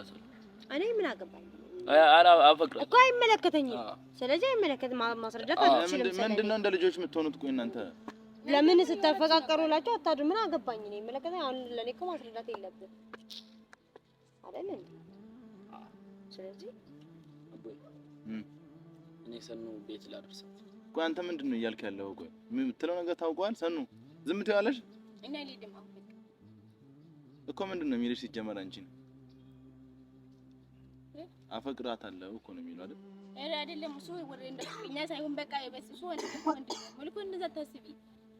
አፈቅራታለሁ። እኔ ምን አገባኝ? አፈቅራታለሁ እኮ አይመለከተኝም። ስለዚህ አይመለከትም። ማስረዳት አትችልም። ምንድን ነው እንደ ልጆች የምትሆኑት? ቆይ እናንተ ለምን ስታፈቃቀሩላችሁ አታድሩ? ምን አገባኝ እኔ ይመለከተኝ። አሁን ለኔ እኮ ማስረዳት የለብህም አይደል እንዴ? ስለዚህ እኔ ሰኑ ቤት ላደርሳት። ቆይ አንተ ምንድን ነው እያልክ ያለው? ቆይ የምትለው ነገር ታውቀዋል? ሰኑ ዝም ትያለሽ እኮ ምንድን ነው የሚልሽ? ሲጀመር አንቺን አፈቅራታለሁ እኮ ነው የሚለው አይደል? ኧረ አይደለም። እሱ ወደ እኛ ሳይሆን በቃ እሱ ወንድ ነው። እንደዛ ታስቢ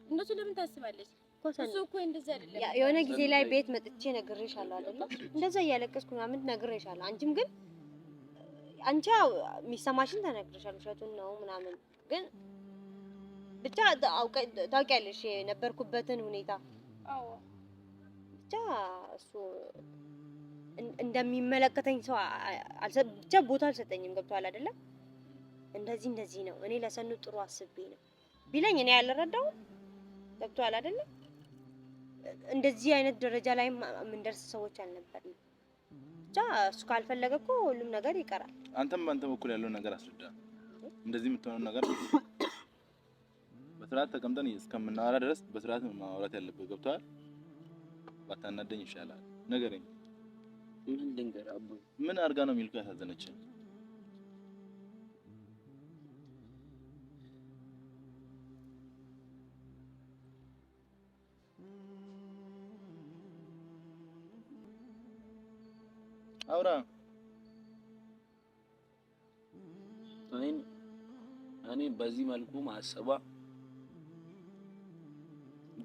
እነሱ ለምን ታስባለች? እሱ እኮ እንደዛ አይደለም። የሆነ ጊዜ ላይ ቤት መጥቼ ነግሬሻለሁ አይደለ? እንደዛ እያለቀስኩ ምናምን ነግሬሻለሁ። አንቺም ግን አንቺ የሚሰማሽን ተነግሬሻለሁ፣ ውሸቱን ነው ምናምን ግን ብቻ ታውቂያለሽ የነበርኩበትን ሁኔታ። አዎ ብቻ እሱ እንደሚመለከተኝ ሰው ብቻ ቦታ አልሰጠኝም። ገብቶሃል አይደለም? እንደዚህ እንደዚህ ነው እኔ ለሰኑ ጥሩ አስቤ ነው ቢለኝ እኔ ያልረዳውም። ገብቶሃል አይደለም? እንደዚህ አይነት ደረጃ ላይ የምንደርስ ሰዎች አልነበርንም። ብቻ እሱ ካልፈለገ እኮ ሁሉም ነገር ይቀራል። አንተም በአንተ በኩል ያለውን ነገር አስረዳ። እንደዚህ የምትሆነው ነገር በስርዓት ተቀምጠን እስከምናወራ ድረስ በስርዓት ማውራት ያለብህ ገብቶሃል። ባታናደኝ ይሻላል። ንገረኝ። ምን ልንገርህ አቦ? ምን አድርጋ ነው ሚልኩ ያሳዘነች? አውራ። እኔ በዚህ መልኩ ማሰቧ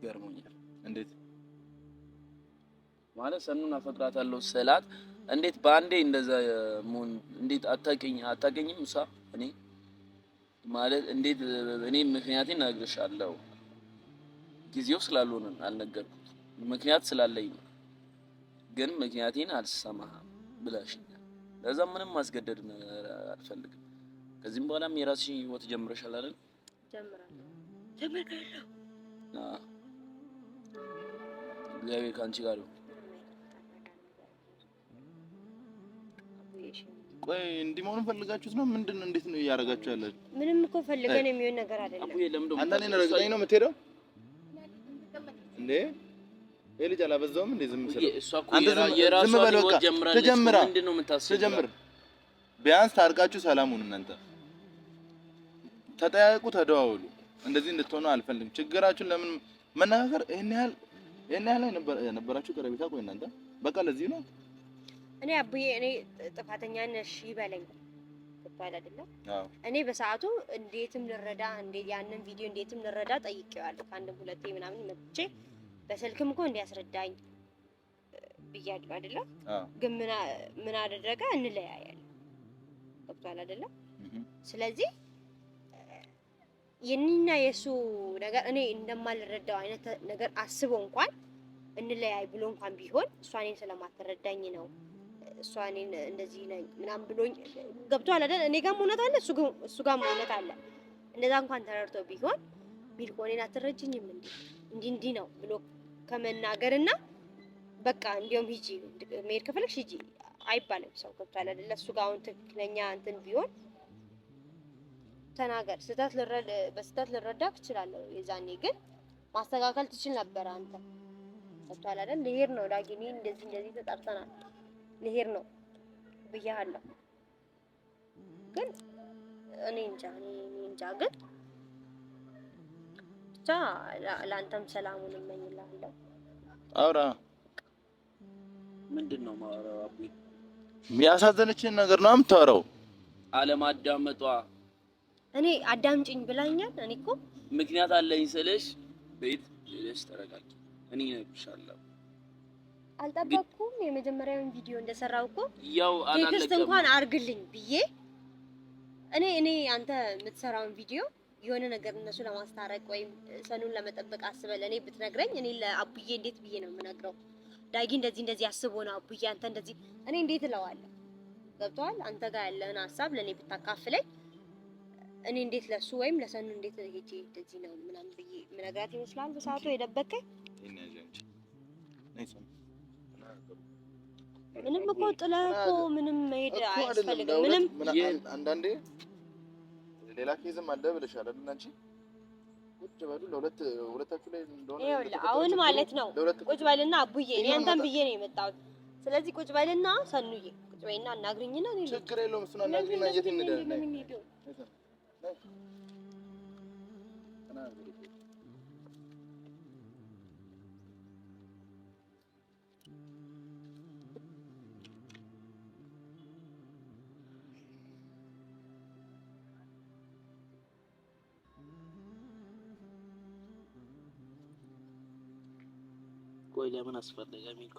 ገርሞኛል። እንዴት ማለት ሰኑን አፈቅራታለሁ ስላት እንዴት በአንዴ እንደዛ መሆን እንዴት አታውቂኝም? እሷ እኔ ማለት እንዴት እኔ ምክንያቴን እነግርሻለሁ። ጊዜው ስላልሆነ አልነገርኩት፣ ምክንያት ስላለኝ ነው። ግን ምክንያቴን አልሰማህም ብለሽኛል። ለዛ ምንም ማስገደድ አልፈልግም። ከዚህም በኋላም የራስሽን ህይወት ጀምረሻል አይደል? ጀምራለሁ። ጀምራለሁ። እግዚአብሔር ከአንቺ ጋር ይሁን። ቆይ እንዲህ መሆኑን ፈልጋችሁት ነው? ምንድን ነው? እንዴት ነው እያደረጋችሁ ያላችሁ? ምንም እኮ ፈልገን የሚሆን ነገር አይደለም። አቡዬ ለምንድን ነው አንተ እኔን ረግጠኝ ነው የምትሄደው እንዴ? ይሄ ልጅ አላበዛውም እንዴ? ዝም ስለ እሷ እኮ አንተ ዝም የራሷን በል ህይወት በቃ። ጀምራለች። ትጀምራ ምንድን ነው የምታስበው? ትጀምር። ቢያንስ ታርቃችሁ ሰላም ሁኑ። እናንተ ተጠያየቁ፣ ተደዋውሉ። እንደዚህ እንድትሆኑ አልፈልግም። ችግራችሁን ለምን መነጋገር ይሄን ያህል ይሄን ያህል የነበራችሁ ቀረቤታ። ቆይ እናንተ በቃ ለዚህ ነው እኔ አቡዬ እኔ ጥፋተኛ ነሽ ይበለኝ ይባል አይደለም። አዎ እኔ በሰዓቱ እንዴትም ልረዳ እንዴት ያንን ቪዲዮ እንዴትም ልረዳ ጠይቄዋለሁ። ከአንድም ሁለቴ ምናምን መጥቼ በስልክም እኮ እንዲያስረዳኝ ብያለሁ አይደለም። አዎ ግን ምን አደረገ? እንለያያለን። ገብቶሃል አይደለም? እህ ስለዚህ የኔና የሱ ነገር እኔ እንደማልረዳው አይነት ነገር አስቦ እንኳን እንለያይ ብሎ እንኳን ቢሆን እሷ እኔን ስለማትረዳኝ ነው እሷ እኔን እንደዚህ ነኝ ምናምን ብሎኝ ገብቶሃል አይደል? እኔ ጋርም እውነት አለ፣ እሱ ጋርም እውነት አለ። እንደዛ እንኳን ተረድቶ ቢሆን ቢልኮ እኔን አትረጅኝም እንዴ እንዲህ እንዲህ ነው ብሎ ከመናገርና በቃ እንዲያውም ሂጂ መሄድ ከፈለግሽ ሂጂ አይባልም። ሰው ገብቶሃል አይደል? እሱ ጋር አሁን ትክክለኛ እንትን ቢሆን ተናገር። ስህተት በስህተት ልረዳህ እችላለሁ። የዛኔ ግን ማስተካከል ትችል ነበር አንተ። ገብቶሃል አይደል? ልሄድ ነው ዳጊ፣ እኔ እንደዚህ እንደዚህ ተጣርተናል፣ ልሄድ ነው ብያለሁ። ግን እኔ እንጃ እኔ እንጃ። ግን ብቻ ለአንተም ሰላሙን እመኝልሃለሁ። አውራ። ምንድን ነው የማወራው? አቡዬ ያሳዘነችን ነገር ነው የምታወራው። አለማዳመጧ እኔ አዳምጪኝ ብላኛል። እኔ እኮ ምክንያት አለኝ ስልሽ ቤት ሄደሽ ተረጋጊ፣ እኔ እነግርሻለሁ። አልጠበቅኩም። የመጀመሪያውን ቪዲዮ እንደሰራው እኮ ያው text አላለቀም። እንኳን አርግልኝ ብዬ እኔ አንተ የምትሰራውን ቪዲዮ የሆነ ነገር እነሱ ለማስታረቅ ወይም ሰኑን ለመጠበቅ አስበህ ለእኔ ብትነግረኝ እኔ ለአቡዬ እንዴት ብዬ ነው የምነግረው? ዳጊ እንደዚህ እንደዚህ አስቦ ነው አቡዬ አንተ እንደዚህ እኔ እንዴት እለዋለሁ? ገብቶሃል? አንተ ጋር ያለህን ሀሳብ ለእኔ ብታካፍለኝ እኔ እንዴት ለሱ ወይም ለሰኑ እንዴት ሄጄ እንደዚህ ነው ምናምን ብዬ የምነግራት ይመስላል? በሰዓቱ የደበቀኝ ይሄን ያዥ አንቺ። ነይ ሰኑ። ምንም እኮ ጥለህ እኮ ምንም መሄድ አያስፈልግም። ምንም አንዳንዴ ሌላ case ም አለ ብለሻል አይደል? አንቺ ቁጭ በሉ ለሁለት ሁለታችሁ ላይ እንደሆነ አሁን ማለት ነው። ቁጭ በልና አቡዬ፣ እኔ አንተን ብዬ ነው የመጣሁት። ስለዚህ ቁጭ በልና ሰኑዬ፣ ቁጭ በይና አናግሪኝና እኔ ችግር የለውም። እሱን አናግሪኝና የት እንሄዳለን? ቆይ ለምን አስፈለገ ሚልኩ?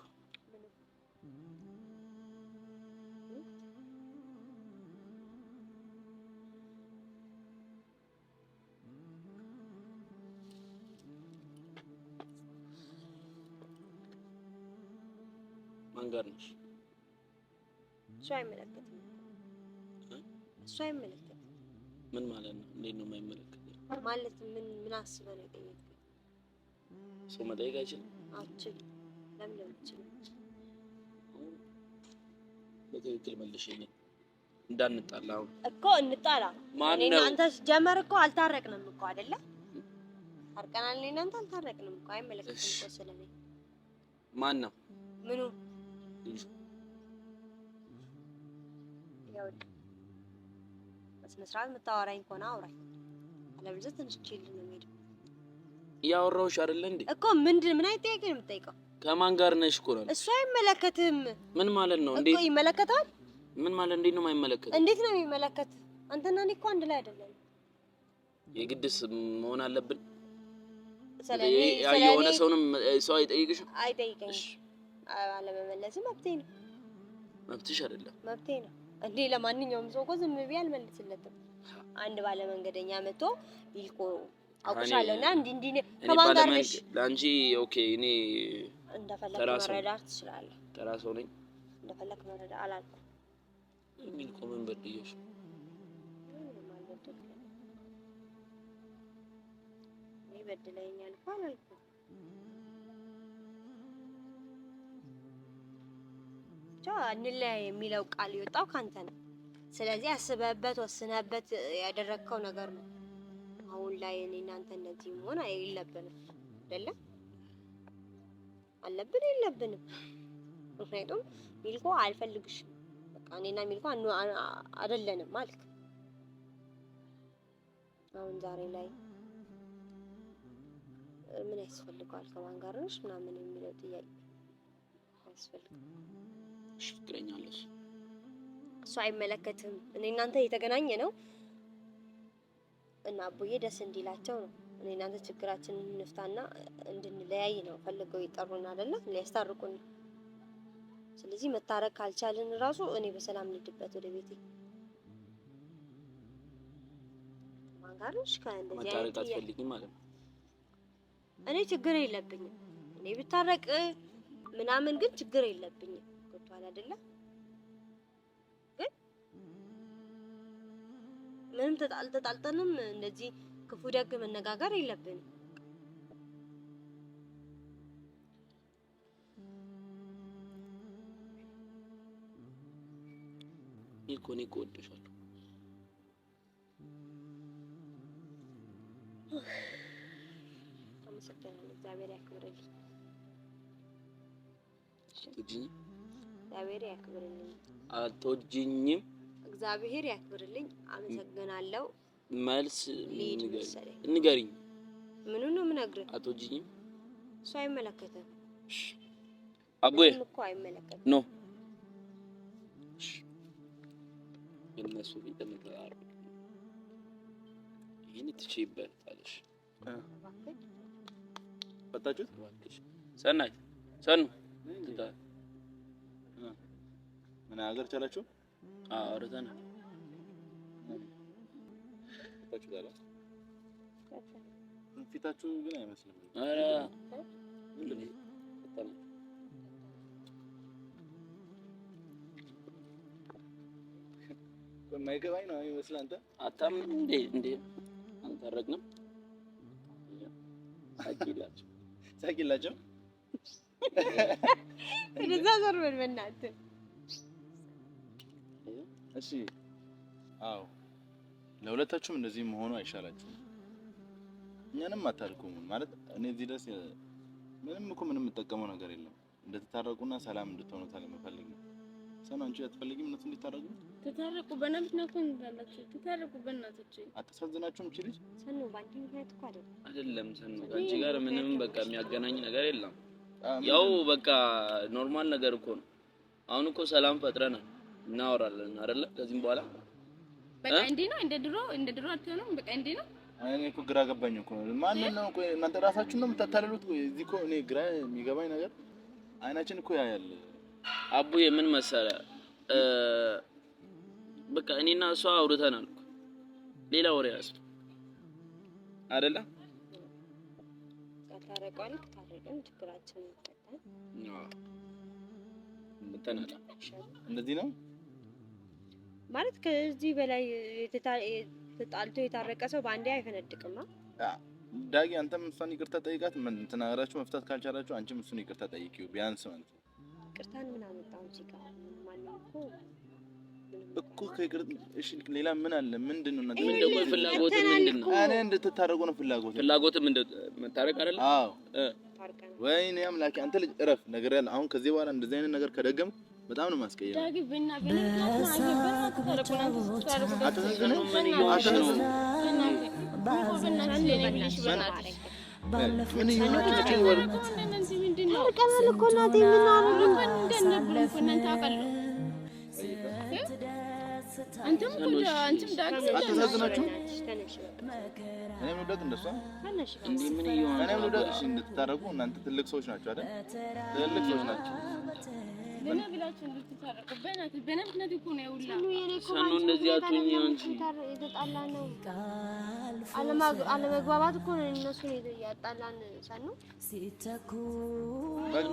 ማን ጋር ነሽ? እሱ አይመለከትም። እሱ አይመለከትም። ምን ማለት ነው? እንዴት ነው የማይመለከት ማለት? ምን ምን አስበህ ነው የጠየቀኝ? ሰው መጠየቅ አይችልም? አልችልም። ለምን አልችልም? በትክክል መልሽልኝ። እንዳንጣላ አሁን እኮ እንጣላ። ማን እኔና ነው? አንተ ሲጀመር እኮ አልታረቅንም እኮ አይደለ? ታርቀናል። እኔና አንተ አልታረቅንም እኮ። አይመለከትም እኮ ስለኔ። ማን ነው? ምኑ ልጁ? ይኸውልህ፣ በስነ ስርዓት የምታወራኝ ከሆነ አውራኝ፣ አለበለዚያ ተነስቼ ልሄድ ነው የምሄደው። እያወራሁሽ አይደለ እንዴ? እኮ ምንድን ምን አይነት ጥያቄ ነው የምትጠይቀው? ከማን ጋር ነሽ እኮ ነው። እሱ አይመለከትህም። ምን ማለት ነው እንዴ? እኮ ይመለከታል። ምን ማለት እንዴት ነው የማይመለከት? እንዴት ነው የሚመለከት? አንተና እኔ እኮ አንድ ላይ አይደለም። የግድስ መሆን አለብን? ስለኔ የሆነ ሰውንም ሰው አይጠይቅሽም? አይጠይቀኝም። አለመመለስም መብቴ ነው። መብትሽ አይደለም፣ መብቴ ነው እንዴ። ለማንኛውም ሰው እኮ ዝም ብዬ አልመልስለትም። አንድ ባለመንገደኛ መጥቶ ይልኮ አውቅሻለሁ እና እንዲህ እንዲህ ከማን ጋር ነሽ? ለአንቺ okay፣ እኔ እንደፈለክ መረዳት ትችላለህ። ተራ ሰው ነኝ። እንደፈለክ መረዳት አላልኩም። ሚልኮ ምን በድዬሽ? ምንም አልበደልኩም። እኔ በድለኸኛል እኮ አላልኩም። ብቻ እንለያይ የሚለው ቃል የወጣው ካንተ ነው። ስለዚህ አስበህበት ወስነህበት ያደረግከው ነገር ነው። አሁን ላይ እኔ እናንተ እንደዚህ መሆን የለብንም አይደለ? አለብን የለብንም። ምክንያቱም ሚልኮ አልፈልግሽም፣ በቃ እኔና ሚልኮ አይደለንም አልክ። አሁን ዛሬ ላይ ምን ያስፈልገዋል? ከማን ጋር ነሽ ምናምን የሚለው ጥያቄ አያስፈልግም። እሺ ፍቅረኛ አለሽ? እሱ አይመለከትም። እኔ እናንተ የተገናኘ ነው እና አቦዬ ደስ እንዲላቸው ነው። እኔ እናንተ ችግራችንን እንፍታና እንድንለያይ ነው ፈልገው ይጠሩን አይደለ? ሊያስታርቁን ነው። ስለዚህ መታረቅ ካልቻልን ራሱ እኔ በሰላም ልሂድበት ወደ ቤቴ። ማን ጋር ነሽ? ከእንደዚህ መታረቅ አይነት ጥያቄ አትፈልጊም ማለት ነው? እኔ ችግር የለብኝም። እኔ ብታረቅ ምናምን ግን ችግር የለብኝም። ገብቶሃል አይደለ? ግን ምንም ተጣልተንም እንደዚህ ክፉ ደግ መነጋገር የለብንም። ሚልኮ እኔ እኮ እወድሻለሁ። አመሰግናለሁ። እግዚአብሔር ያክብርልኝ። አትወጂኝም? እግዚአብሔር ያክብርልኝ። አትወጂኝም? እግዚአብሔር ያክብርልኝ። አመሰግናለሁ። መልስ ልሂድ መሰለኝ። ንገሪኝ። ምኑን ነው የምነግርህ? አትወጂኝም? እሱ አይመለከትም። አቦዬ ምንም እኮ አይመለከትም። No የእነሱ ፊት ይህን ትችይበታለሽ። እባክህ ፈታችሁት? እባክሽ ሰናይት ሰኑ ምን ሀገር ቻላችሁ? አውርተናል። ፈታችሁት አለ። ፊታችሁ ግን አይመስልም። ኧረ የማይገባኝ ነው የሚመስልህ አንተ። አታምንም እንዴ? እንዴ አልታረቅንም? ሳቂላቸው ሳቂላቸው። ወደዛ ዞር በል በእናትህ። እሺ አዎ፣ ለሁለታችሁም እንደዚህ መሆኑ አይሻላችሁም? እኛንም አታልኩም ማለት እኔ እዚህ ድረስ ምንም እኮ ምንም የምጠቀመው ነገር የለም። እንድትታረቁና ሰላም እንድትሆኑ የምፈልግ ነው። ሰኑ አንቺ አትፈልጊም እነሱ እንዲታረቁ? ተታረቁ። በእናትሽ ነው እኮ እንላላችሁ። ተታረቁ በእናቶች። አታሳዝናችሁም? እቺ ልጅ ሰኑ ባንቺ ምክንያት እኮ አይደለም አይደለም ሰኑ ከአንቺ ጋር ምንም በቃ የሚያገናኝ ነገር የለም። ያው በቃ normal ነገር እኮ ነው። አሁን እኮ ሰላም ፈጥረናል፣ እናወራለን አይደለ? ከዚህም በኋላ በቃ እንዲህ ነው። እንደ ድሮ እንደ ድሮ አትሆኑም። በቃ እንዲህ ነው። እኔ እኮ ግራ ገባኝ እኮ። ማንን ነው ቆይ እናንተ ራሳችሁን ነው የምታታልሉት? ቆይ እዚህ እኮ እኔ ግራ የሚገባኝ ነገር አይናችን እኮ ያያል። አቡዬ ምን መሰለህ፣ በቃ እኔና እሷ አውርተናል እኮ ሌላ ወሬ ያዝ አይደለ? ታረቋል። ታረቅን፣ ችግራችንን ፈታን። እንደዚህ ነው ማለት። ከዚህ በላይ ተጣልቶ የታረቀ ሰው በአንዴ አይፈነድቅማ። ዳጊ አንተም እሷን ይቅርታ ጠይቃት። ምን ተናገራችሁ መፍታት ካልቻላችሁ አንቺም እሱን ይቅርታ ጠይቂው ቢያንስ ማለት ነው። ይቅርታን ምን አመጣው እዚህ ጋር? ማንም እኮ እኮ ከይቅርታ እሺ፣ ሌላ ምን አለ? ምንድን ነው እናንተ ምን ደግሞ ፍላጎት ምንድን ነው? እኔ እንድትታረቁ ነው ፍላጎት። ፍላጎት ምንድን መታረቅ አይደለ? አዎ። ወይኔ አምላኬ፣ አንተ ልጅ እረፍ። ነግሬሃለሁ። አሁን ከዚህ በኋላ እንደዚህ አይነት ነገር ከደገም በጣም ነው የማስቀየመው። ታርቀናል እኮ እናቴ፣ ምን አታሳዝናችሁም? እኔም ልውደቅ እንደሷ እኔም ልውደቅ። እሺ እንድትታረቁ እናንተ ትልቅ ሰዎች ናችሁ አይደል? ትልቅ ሰዎች ናችሁ። ሰኑ እንደዚህ አትሁኚ አንቺ። የተጣላነው አለመግባባት እኮ ነው እነሱን ያጣላን። ሰኑ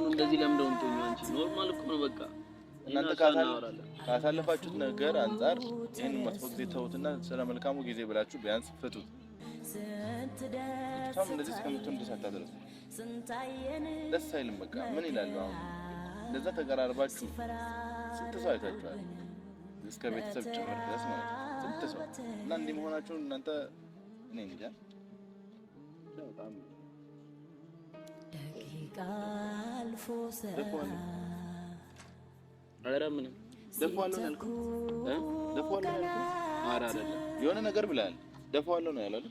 እንደዚህ ለምደው እንትኝ አንቺ normal እኮ ነው በቃ። እናንተ ካሳለፋችሁት ነገር አንጻር ይህን መጥፎ ጊዜ ተውትና ስለ መልካሙ ጊዜ ብላችሁ ቢያንስ ፍቱት። እሷም እንደዚህ እስከምትሆን ድረስ አታድርሱ። ደስ አይልም። በቃ ምን ይላሉ አሁን እንደዛ ተቀራርባችሁ ስንት ሰው አይታችኋል፣ እስከ ቤተሰብ ጭምር ድረስ ማለት ነው። ስንት ሰው እና እንዲህ መሆናችሁን እናንተ እኔ እንጃ በጣም ኧረ ምንም ደፋዋለሁ ነው ያልኩት። ደፋዋለሁ ነው ያልኩት። ኧረ አይደለም የሆነ ነገር ብለሃል። ደፋዋለሁ ነው ያለው።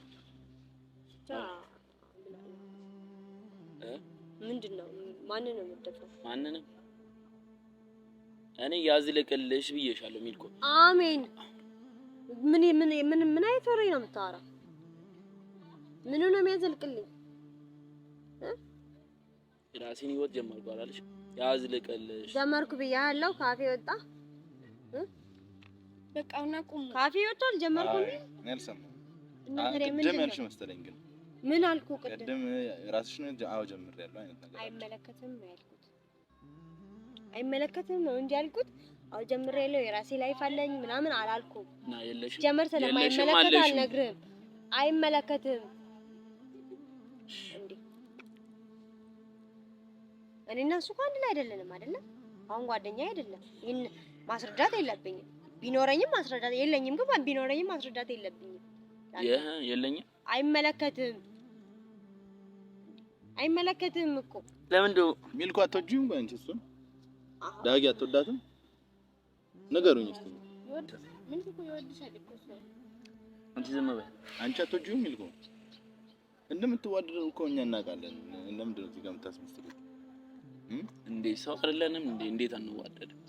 ምንድን ነው? ማንን ነው የምትደፋው? ማንንም እኔ ያዝልቅልሽ ብዬሻለሁ። ሚልኮ አሜን። ምን ምን ምን ምን አይነት ወሬ ነው የምታወራው? ምኑ ነው የሚያዘልቅልኝ? የራሴን ህይወት ጀመርኩ አላለሽ? ያዝልቅልሽ ጀመርኩ ብያለሁ። ካፌ ወጣ። በቃ እና ቁም። ካፌ ወጥቷል። ጀመርኩ እኔ አልሰማሁም። ቅድም ያልሽ መሰለኝ። ግን ምን አልኩ ቅድም? ቅድም ራስሽ ነው አዎ ጀምሬያለሁ አይነት ነገር አይመለከትም ነው ያልኩት። አይመለከትም ነው እንጂ ያልኩት አዎ ጀምሬያለሁ የራሴ life አለኝ ምናምን አላልኩም። እና የለሽም ጀመር ስለማይመለከት አልነግርህም። አይመለከትም እንዴ እኔ እና እሱ እኮ አንድ ላይ አይደለንም አይደለም። አሁን ጓደኛ አይደለም። ይሄን ማስረዳት የለብኝም። ቢኖረኝም ማስረዳት የለኝም፣ ግን ቢኖረኝም ማስረዳት የለብኝም። የለኝም። አይመለከትም አይመለከትም እኮ ለምንድን ነው ሚልኮ አትወጂውም? ቆይ አንቺ እሱን ዳጊ አትወዳትም? ንገሩኝ እስኪ። አንቺ ዝም በይ። አንቺ አትወጂውም ሚልኮ? እንደምትዋደዱ እኮ እኛ እናውቃለን። ለምንድን ነው እዚህ ጋር የምታስመስሉት? እንዴ ሰው አይደለንም እንዴ? እንዴት አንዋደድም?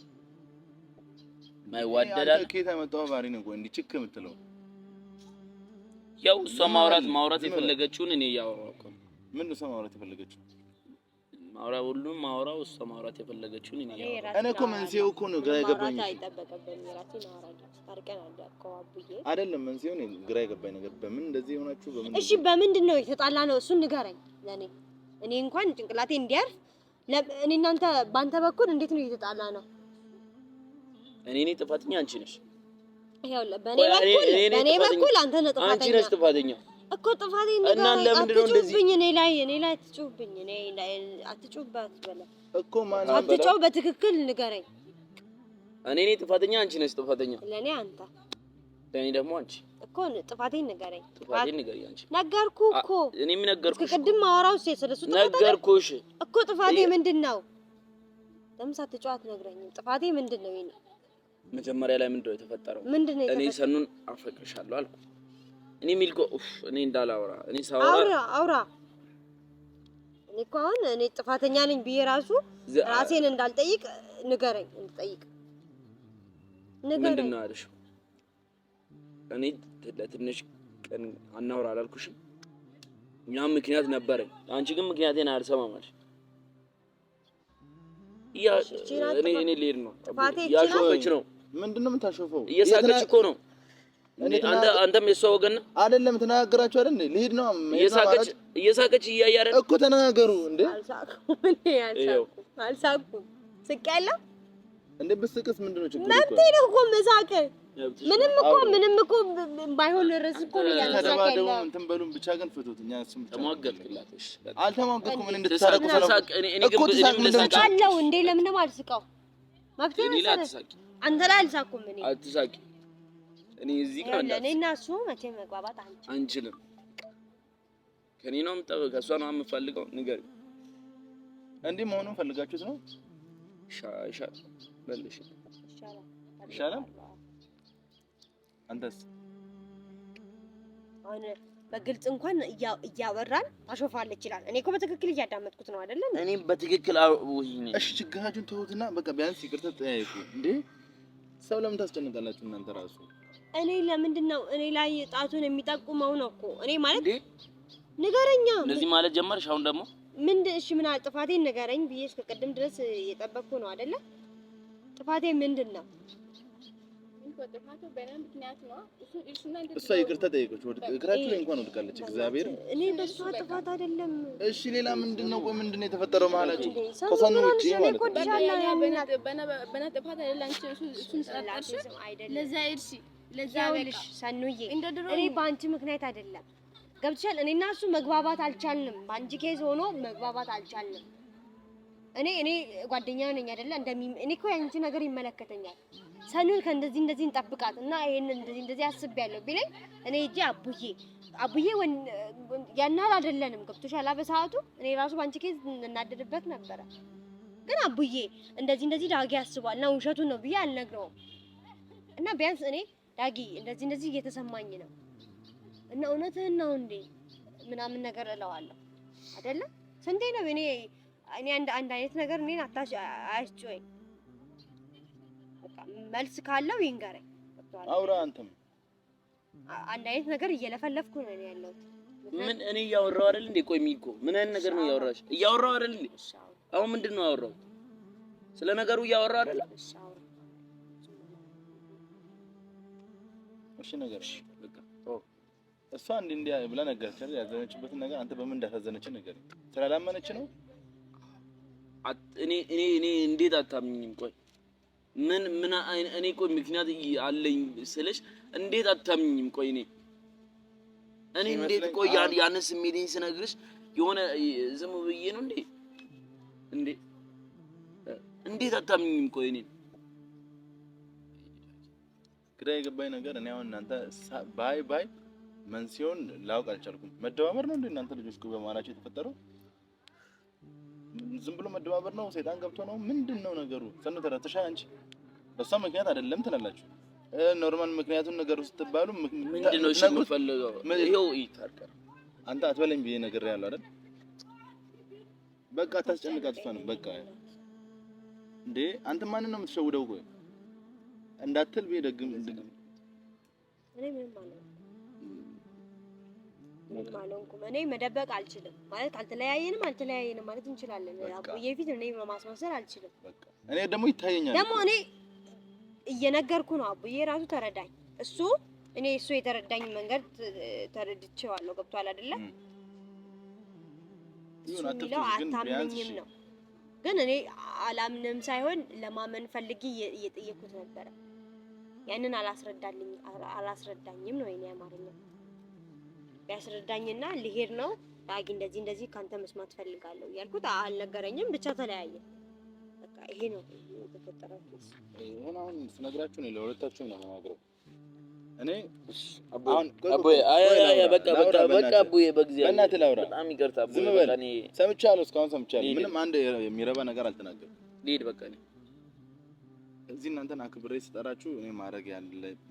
ማይዋደዳል ከየት ያመጣኸው ባህሪ ነው? ቆይ እንዲህ ችክ የምትለው ያው እሷ ማውራት የፈለገችውን እኔ እያወራሁ እኮ ነው። ምን ነው እሷ ማውራት የፈለገችው? ማውራት ሁሉም ማውራው እሷ ማውራት የፈለገችውን እኔ እያወራሁ እኔ እኮ መንስኤው እኮ ነው ግራ የገባኝ። አይደለም መንስኤው ነው ግራ የገባኝ ነገር በምን እንደዚህ የሆናችሁ በምን? እሺ በምንድን ነው የተጣላ ነው? እሱን ንገረኝ ለኔ። እኔ እንኳን ጭንቅላቴ እንዲያርፍ እኔ እናንተ ባንተ በኩል እንዴት ነው የተጣላ ነው? እኔ ነኝ ጥፋተኛ፣ አንቺ ነሽ። ይኸውልህ በእኔ በኩል አንተ ነህ ጥፋተኛ፣ አንቺ ነሽ ጥፋተኛ እኮ ጥፋቴን ንገረኝ። አትጩህብኝ፣ እኔ ላይ አትጩህብኝ፣ እኔ ላይ አትጩህባት በለ እኮ ማን አትጮህ፣ በትክክል ንገረኝ። እኔ ነኝ ጥፋተኛ? አንቺ ነሽ ጥፋተኛ? ለኔ አንተ፣ ለኔ ደግሞ አንቺ እኮ። ጥፋቴን ንገረኝ። ጥፋቴን ንገረኝ አንቺ። ነገርኩህ እኮ። እኔም ነገርኩሽ። ቅድም ማወራው ስለሱ ነገርኩሽ እኮ። ጥፋቴ ምንድን ነው? ለምን ሳትጮህ አትነግረኝም? ጥፋቴ ምንድን ነው? የእኔ መጀመሪያ ላይ ምንድን ነው የተፈጠረው? ምንድን ነው እኔ ሰኑን አፈቅርሻለሁ አልኩ። እኔ ሚልኮ ኡፍ፣ እኔ እንዳላወራ እኔ ሳወራ አውራ አውራ። እኔ እኮ አሁን እኔ ጥፋተኛ ነኝ ብዬ ራሱ ራሴን እንዳልጠይቅ ንገረኝ፣ እንድጠይቅ ንገረኝ። ምንድን ነው ያልሽው? እኔ ለትንሽ ቀን አናውራ አላልኩሽም? ያም ምክንያት ነበረኝ። አንቺ ግን ምክንያቴን አልሰማም አልሽ። እኔ ልሄድ ነው። ያሾፈች ነው። ምንድን ነው የምታሾፈው? እየሳቀች እኮ ነው። አንተም የእሷ ወገን ነህ አይደለም? ተነጋገራችሁ አይደል? ልሄድ ነው። እየሳቀች እያየ አይደል እኮ ተነጋገሩ እንዴ። አልሳኩም፣ አልሳኩም። ስቄያለሁ እንዴ? ብስቅስ ምንድን ነው ችግሩ? መብቴ ነው እኮ መሳቅ። ምንም እኮ ምንም እኮ ባይሆን ርዕስ እኮ ነው ያነሳከ። እንትን በሉን ብቻ ግን ፍቱት። እኛ እሱን ብቻ ተሟገትክላት። እሺ አልተሟገትኩም። ምን እንድትታረቁ እኮ ትሳቅ። ምንድን ነው አለው እንዴ? ለምንም አልስቀው መብቴ መሰለህ። አንተ ላይ አልሳኩም እኔ። አትሳቂ። እኔ እዚህ ጋር እኔ እና እሱ መቼም መግባባት አንችልም። ከእኔ ነው የምጠበቅ፣ ከእሷ ነው የምፈልገው። ንገሪው። እንዲህ መሆኑን ፈልጋችሁት ነው? ይሻላል። አንተስ አሁን በግልጽ እንኳን እያወራን ታሾፋለች ይላል። እኔ እኮ በትክክል እያዳመጥኩት ነው አይደለ? እኔም በትክክል እሺ፣ ችግራችሁን ተውትና በቃ ቢያንስ ይቅርታ ተጠያየቁ። እንዴ ሰው ለምን ታስጨንቃላችሁ እናንተ ራሱ? እኔ ለምንድን ነው እኔ ላይ ጣቱን የሚጠቁመው ነው እኮ እኔ ማለት ንገረኛ። እንደዚህ ማለት ጀመርሽ። አሁን ደግሞ ምንድን እሺ፣ ምን ጥፋቴን ንገረኝ ብዬ እስከ ቅድም ድረስ እየጠበቅኩ ነው አይደለ? ጥፋቴ ምንድን ነው? እሷ ይቅርታ ጠየቀች። እግራችሁ ላይ እንኳን ወድቃለች። እግዚአብሔር እኔ በእሷ ጥፋት አይደለም። እሺ ሌላ ምንድን ነው? ቆይ ምንድን ነው የተፈጠረው መሀላችሁ? ከሰኑ ውጪ ማለት ነው። ሰኑዬ እኔ በአንቺ ምክንያት አይደለም። ገብቶሻል? እኔና እሱ መግባባት አልቻልንም። በአንቺ case ሆኖ መግባባት አልቻልንም። እኔ ጓደኛ ነኝ አይደለ? እኔ እኮ ያንቺ ነገር ይመለከተኛል። ሰኑን ከእንደዚህ እንደዚህ እንጠብቃት እና ይሄን እንደዚህ እንደዚህ አስቤያለሁ ቢለኝ እኔ ሂጄ አቡዬ አቡዬ ያን ያህል አይደለንም። ገብቶሻል? በሰዓቱ እኔ ራሱ በአንቺ case እናደድበት ነበረ። ግን አቡዬ እንደዚህ እንደዚህ ዳጊ አስቧል እና ውሸቱን ነው ብዬ አልነግረውም። እና ቢያንስ እኔ ዳጊ እንደዚህ እንደዚህ እየተሰማኝ ነው እና እውነትህን ነው እንዴ ምናምን ነገር እለዋለሁ አይደለ? ስንቴ ነው እኔ አንድ አይነት ነገር እኔን አያስጮኸኝ። በቃ መልስ ካለው ይንገረኝ። አውራ አንተም አንድ አይነት ነገር እየለፈለፍኩ ነው እኔ ያለሁት። ምን እኔ እያወራሁ አይደል እንዴ? ቆይ ሚኮ ምን አይነት ነገር ነው እያወራሽ? እያወራሁ አይደል እንዴ? አሁን ምንድን ነው ያወራሁት? ስለ ነገሩ እያወራሁ አይደል? እሺ ነገር በቃ እሷ እንዲህ እንዲህ ብላ ነገረች አይደል? ያዘነችበትን ነገር አንተ በምን እንዳሳዘነች ነገር ስላላመነች ነው። እኔ እኔ እኔ እንዴት አታምኝም? ቆይ ምን ምን እኔ ቆይ ምክንያት አለኝ ስልሽ እንዴት አታምኝም? ቆይ እኔ እኔ እንዴት ቆይ ያንን ስሜቴን ስነግርሽ የሆነ ዝም ብዬ ነው እንዴ? እንዴ እንዴት አታምኝም? ቆይ እኔ ግራ የገባኝ ነገር እኔ አሁን እናንተ ባይ ባይ መንስኤውን ላውቅ አልቻልኩም። መደባበር ነው እንዴ እናንተ ልጆች በመሀላችሁ የተፈጠረው? ዝም ብሎ መደባበር ነው? ሰይጣን ገብቶ ነው? ምንድን ነው ነገሩ? ሰኑ ተረተሻ አንቺ በሷ ምክንያት አይደለም ትላላችሁ። normal ምክንያቱን ነገሩ ስትባሉ ምንድን ነው እሺ የምፈልገው? ይኸው ይታርቀር አንተ አትበለኝ ብዬ ነግሬሃለሁ አይደል? በቃ አታስጨንቃት እሷንም። በቃ እንዴ አንተ ማንን ነው የምትሸውደው? ቆይ እንዳትል ብዬ ደግም እኔ ምንም አልሆንኩም። እኔ መደበቅ አልችልም ማለት አልተለያየንም አልተለያየንም ማለት እንችላለን። አቡዬ ፊት እኔ ማስመሰል አልችልም። በቃ እኔ ደግሞ ይታየኛል። ደግሞ እኔ እየነገርኩ ነው። አቡዬ ራሱ ተረዳኝ። እሱ እኔ እሱ የተረዳኝ መንገድ ተረድቼዋለሁ። ገብቷል አይደለ? እሱ የሚለው አታምነኝም ነው፣ ግን እኔ አላምንም ሳይሆን ለማመን ፈልጌ እየጠየኩት ነበረ። ያንን አላስረዳኝም ነው የኔ አማርኛ። ቢያስረዳኝና ልሄድ ነው ዳጊ እንደዚህ እንደዚህ ካንተ መስማት ፈልጋለሁ እያልኩት አልነገረኝም። ብቻ ተለያየ። በቃ ይሄ ነው የተፈጠረው። የተፈጠረው? ይሄን አሁን ስነግራችሁ ነው ለሁለታችሁም ነው የምናገረው። እኔ አቦዬ አይ አይ በቃ በቃ በቃ አቦዬ በእግዚአብሔር በእናትህ ላውራ። በጣም ይቅርታ አቦዬ። በቃ እኔ ሰምቻለሁ፣ እስካሁን ሰምቻለሁ። ምንም አንድ የሚረባ ነገር አልተናገርኩም። ልሂድ በቃ እኔ እዚህ እናንተን አክብሬ ስጠራችሁ እኔ ማድረግ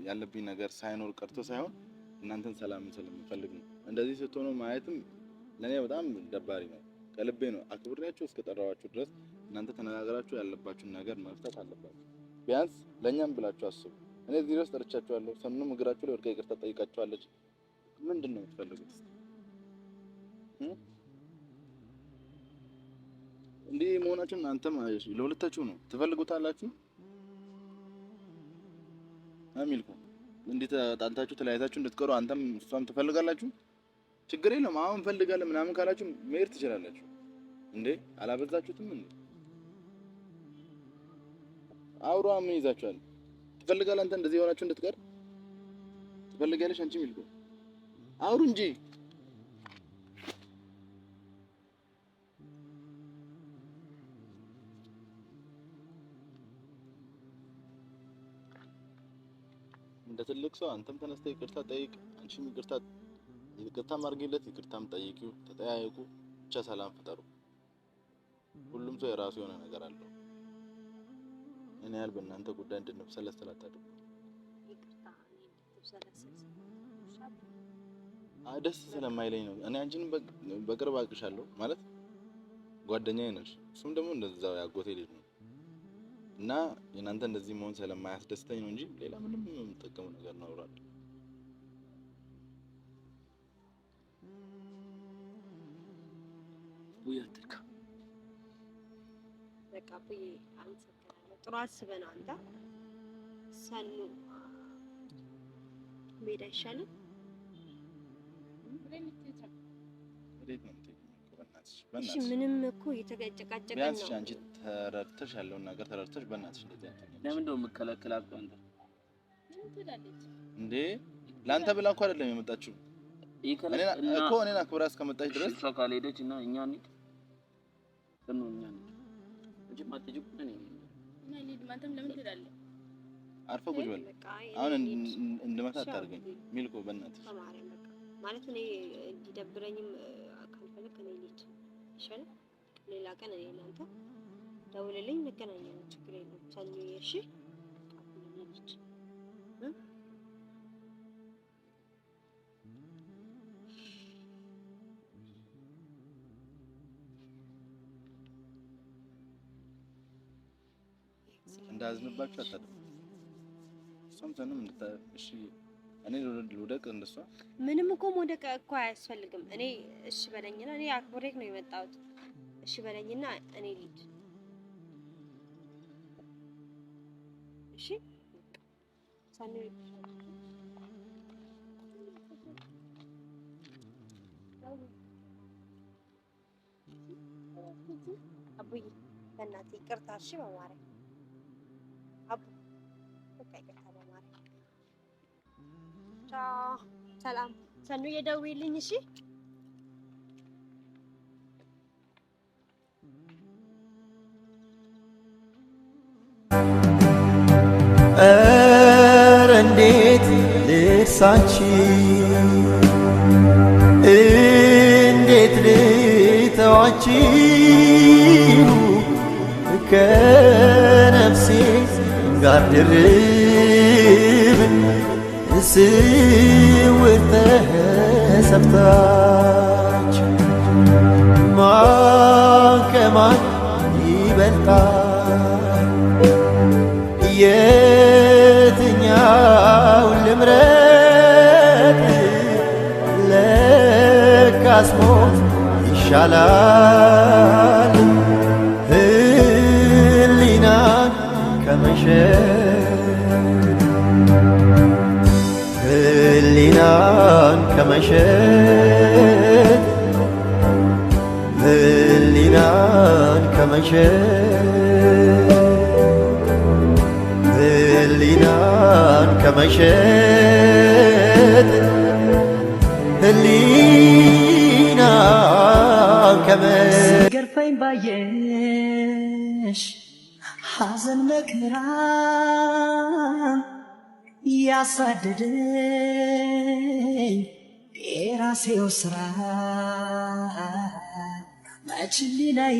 ያለብኝ ነገር ሳይኖር ቀርቶ ሳይሆን እናንተን ሰላምን ስለምፈልግ ነው። እንደዚህ ስትሆኑ ማየትም ለእኔ በጣም ደባሪ ነው። ከልቤ ነው አክብሬያችሁ እስከጠራኋችሁ ድረስ እናንተ ተነጋግራችሁ ያለባችሁን ነገር መፍታት አለባችሁ። ቢያንስ ለእኛም ብላችሁ አስቡ። እኔ እዚህ ድረስ ጠርቻችኋለሁ። ሰኑም እግራችሁ ላይ ወድቃ ይቅርታ ጠይቃችኋለች። ምንድን ነው የምትፈልጉት? እንዲህ መሆናችሁን እናንተም ለሁለታችሁ ነው ትፈልጉታላችሁ። አሚልኩ እንዴት ተጣልታችሁ ተለያይታችሁ እንድትቀሩ አንተም እሷም ትፈልጋላችሁ። ችግር የለም። አሁን እንፈልጋለን ምናምን ካላችሁ መሄድ ትችላላችሁ። እንዴ አላበዛችሁትም እንዴ? አውሯ ምን ይዛችኋል? ትፈልጋለህ አንተ እንደዚህ የሆናችሁ እንድትቀር ትፈልጋለሽ አንቺ ሚልኩ አውሩ እንጂ። እንደ ትልቅ ሰው አንተም ተነስተህ ይቅርታ ጠይቅ፣ አንቺም ይቅርታም አድርጊለት፣ ይቅርታም ጠይቂው፣ ተጠያየቁ፣ ብቻ ሰላም ፍጠሩ። ሁሉም ሰው የራሱ የሆነ ነገር አለው። እኔ ያህል በእናንተ ጉዳይ እንድንብሰለሰል አታድርጉ። ደስ ስለማይለኝ ነው። እኔ አንቺን በቅርብ አውቅሻለሁ ማለት ጓደኛዬ ነሽ፣ እሱም ደግሞ እንደዛው ያጎቴ ልጅ ነው እና የእናንተ እንደዚህ መሆን ስለማያስደስተኝ ነው እንጂ ሌላ ምንም የምጠቀመው ነገር ነው አብራለሁ። በቃ አቡዬ አመሰግናለሁ። ጥሩ አስበህ ነው አንተ። ሰኑ መሄድ አይሻልም? እሺ ምንም እኮ እየተጨቃጨቀን ነው። ቢያንስ አንቺ ተረድተሽ ያለውን ነገር ተረድተሽ በእናትሽ እንደዚህ አትሆኝም። ለምን እንደው የምከለከላት አንተ እንዴ? ለአንተ ብላ እኮ አይደለም የመጣችው እኮ እኔን አክብራ እስከመጣች ድረስ እሷ ካልሄደች እና እኛ እንሂድ ሰኑ እኛ እንሂድ እንጂ ማትሄጂው እኔ አርፈህ ቁጭ በል። አሁን እንድመታ አታድርገኝ ሚልኮ በእናትሽ ማለት እኔ እንዲደብረኝም ካልፈለክ እኔ ልሂድ ይሻላል። ሌላ ቀን እኔ እናንተ ደውልልኝ፣ እንገናኛለን። ችግር የለም። ሰኞ እሺ። እንዳዝንባችሁ አታድርጉ። እሷም ሰኑም እሺ እኔ ልውደቅ እንደሷ ምንም እኮ መውደቅ እኮ አያስፈልግም። እኔ እሺ በለኝና እኔ አክብሬክ ነው የመጣሁት። እሺ በለኝና እኔ ልሂድ። እሺ ሰኑ አቡዬ በእናትህ ይቅርታ። እሺ በማርያም አቡ በቃ ይቅርታ በማርያም። ቻው ሰላም ሰኑ፣ እየደውይልኝ እሺ። ኧረ እንዴት ልርሳች እንዴት ልተዋችሁ ከነፍሴ ጋር ድርብ ስውር ተሰብታች ማን ከማን ይበልጣል የትኛውን ልምረጥ? ለካስ ሞት ይሻላል ህሊናን ከመሸጥ ህሊናን ከመሸጥ ህሊናን ከመሸጥ ህሊናን ከመሸጥ ህሊናን ከመሸጥ ገርፈኝ ባየሽ ሐዘን መከራ ያሳደደኝ የራሴው ስራ መች ሊናይ።